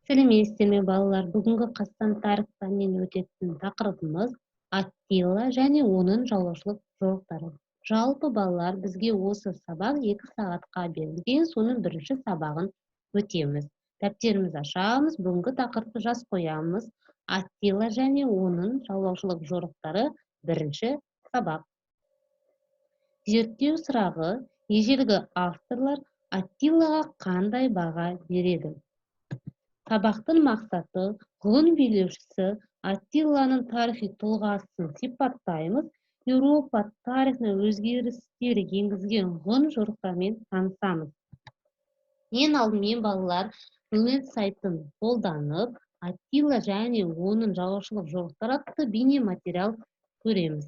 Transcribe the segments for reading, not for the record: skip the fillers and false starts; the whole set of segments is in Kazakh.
Сәлеметсіздер ме, балалар? Бүгінгі Қазақстан тарих пәнінен өтетін тақырыбымыз Аттила және оның жаулаушылық жорықтары. Жалпы, балалар, бізге осы сабақ 2 сағатқа берілген, соның бірінші сабағын өтеміз. Дәптерімізді ашамыз, бүгінгі тақырыпты жазып қоямыз. Аттила және оның жаулаушылық жорықтары, бірінші сабақ. Зерттеу сұрағы: ежелгі авторлар Аттилаға қандай баға береді? Сабақтың мақсаты: ғұн билеушісі Аттиланың тарихи тұлғасын сипаттаймыз, Еуропа тарихына өзгерістер енгізген ғұн жорықтарымен танысамыз. Ең алдымен, балалар, Рунет сайтын қолданып, Аттила және оның жаулаушылық жорықтары атты бейнематериал көреміз.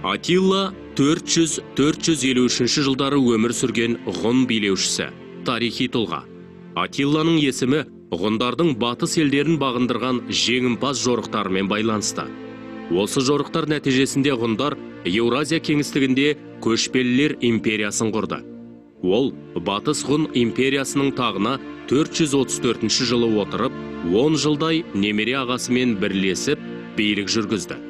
Атилла 400-453 жылдары өмір сүрген ғұн билеушісі, тарихи тұлға. Атилланың есімі ғұндардың батыс елдерін бағындырған жеңімпаз жорықтарымен байланысты. Осы жорықтар нәтижесінде ғұндар Еуразия кеңістігінде көшпелілер империясын құрды. Ол Батыс Ғұн империясының тағына 434 жылы отырып, 10 жылдай немере ағасымен бірлесіп билік жүргізді.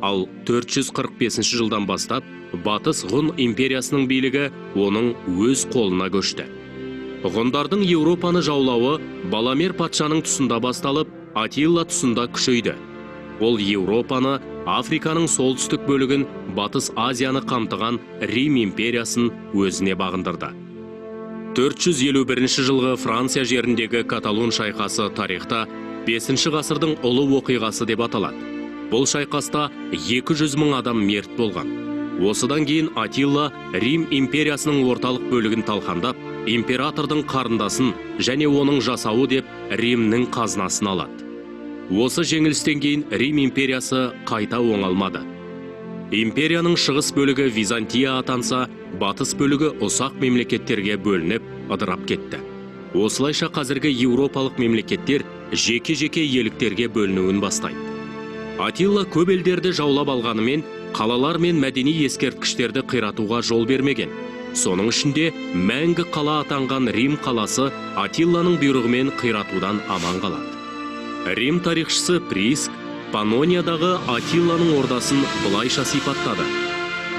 Ал 445 жылдан бастап Батыс Ғұн империясының билігі оның өз қолына көшті. Ғұндардың Еуропаны жаулауы Баламер патшаның тұсында басталып, Атилла тұсында күшейді. Ол Еуропаны, Африканың солтүстік бөлігін, Батыс Азияны қамтыған Рим империясын өзіне бағындырды. 451 жылғы Франция жеріндегі Каталон шайқасы тарихта 5 ғасырдың ұлы оқиғасы деп аталады. Бұл шайқаста 200 мың адам мерт болған. Осыдан кейін Атилла Рим империясының орталық бөлігін талқандап, императордың қарындасын және оның жасауы деп Римнің қазынасын алады. Осы жеңілістен кейін Рим империясы қайта оңалмады. Империяның шығыс бөлігі Византия атанса, батыс бөлігі ұсақ мемлекеттерге бөлініп, ыдырап кетті. Осылайша қазіргі еуропалық мемлекеттер жеке-жеке иеліктерге бөлінуін бастайды. Атилла көп елдерді жаулап алғанымен, қалалар мен мәдени ескерткіштерді қиратуға жол бермеген. Соның ішінде мәңгі қала атанған Рим қаласы Атилланың бұйрығымен қиратудан аман қалады. Рим тарихшысы Приск Панониядағы Атилланың ордасын былайша сипаттады.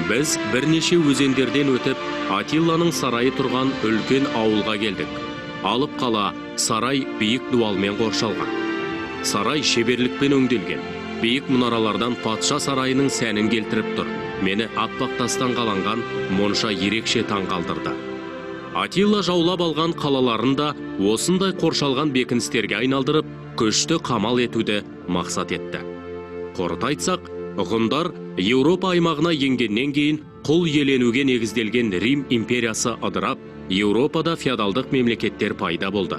Біз бірнеше өзендерден өтіп, Атилланың сарайы тұрған үлкен ауылға келдік. Алып қала, сарай биік дуалмен қоршалған. Сарай шеберлікпен өңделген. Биік мұнаралардан патша сарайының сәнін келтіріп тұр. Мені аппақ тастан қаланған монша ерекше таң қалдырды. Атилла жаулап алған қалаларын да осындай қоршалған бекіністерге айналдырып, күшті қамал етуді мақсат етті. Қорыта айтсақ, ғұндар Еуропа аймағына енгеннен кейін құл иеленуге негізделген Рим империясы ыдырап, Еуропада феодалдық мемлекеттер пайда болды.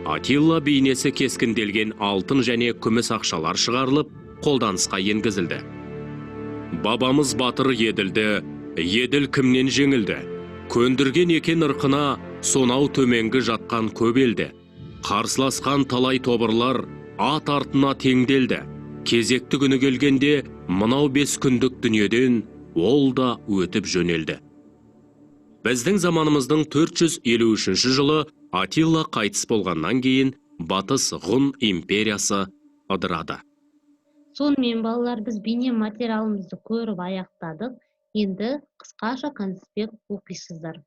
Атилла бейнесі кескінделген алтын және күміс ақшалар шығарылып, қолданысқа енгізілді. Бабамыз батыр Еділді, Еділ кімнен жеңілді? Көндірген екен ырқына, сонау төменгі жатқан көп елді. Қарсыласқан талай тобырлар ат артына теңделді. Кезекті күні келгенде мынау 5 күндік дүниеден ол да өтіп жөнелді. Біздің заманымыздың 453 жылы Атилла қайтыс болғаннан кейін Батыс Ғұн империясы ыдырады. Сонымен, балалар, біз бейнематериалымызды көріп аяқтадық. Енді қысқаша конспект оқисыздар.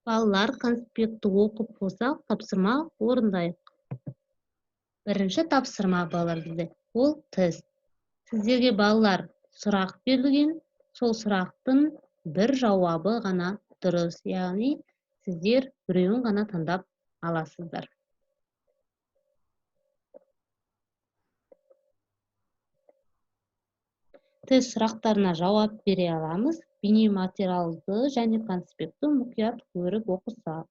Балалар, конспектті оқып болсақ, тапсырма орындайық. Бірінші тапсырма, балалар, бізде ол тест. Сіздерге, балалар, сұрақ берілген, сол сұрақтың бір жауабы ғана дұрыс, яғни сіздер біреуін ғана таңдап аласыздар. Тест сұрақтарына жауап бере аламыз. Бейнематериалды және конспектті мұқият көріп оқысақ.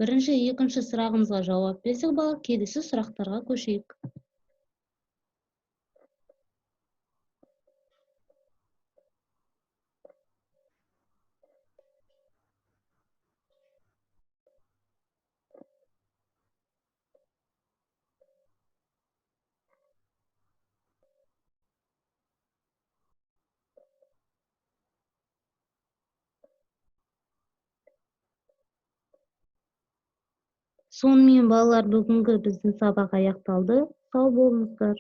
Бірінші, екінші сұрағымызға жауап берсек, бала, келесі сұрақтарға көшейік. Сонымен, балалар, бүгінгі біздің сабақ аяқталды. Сау болыңыздар.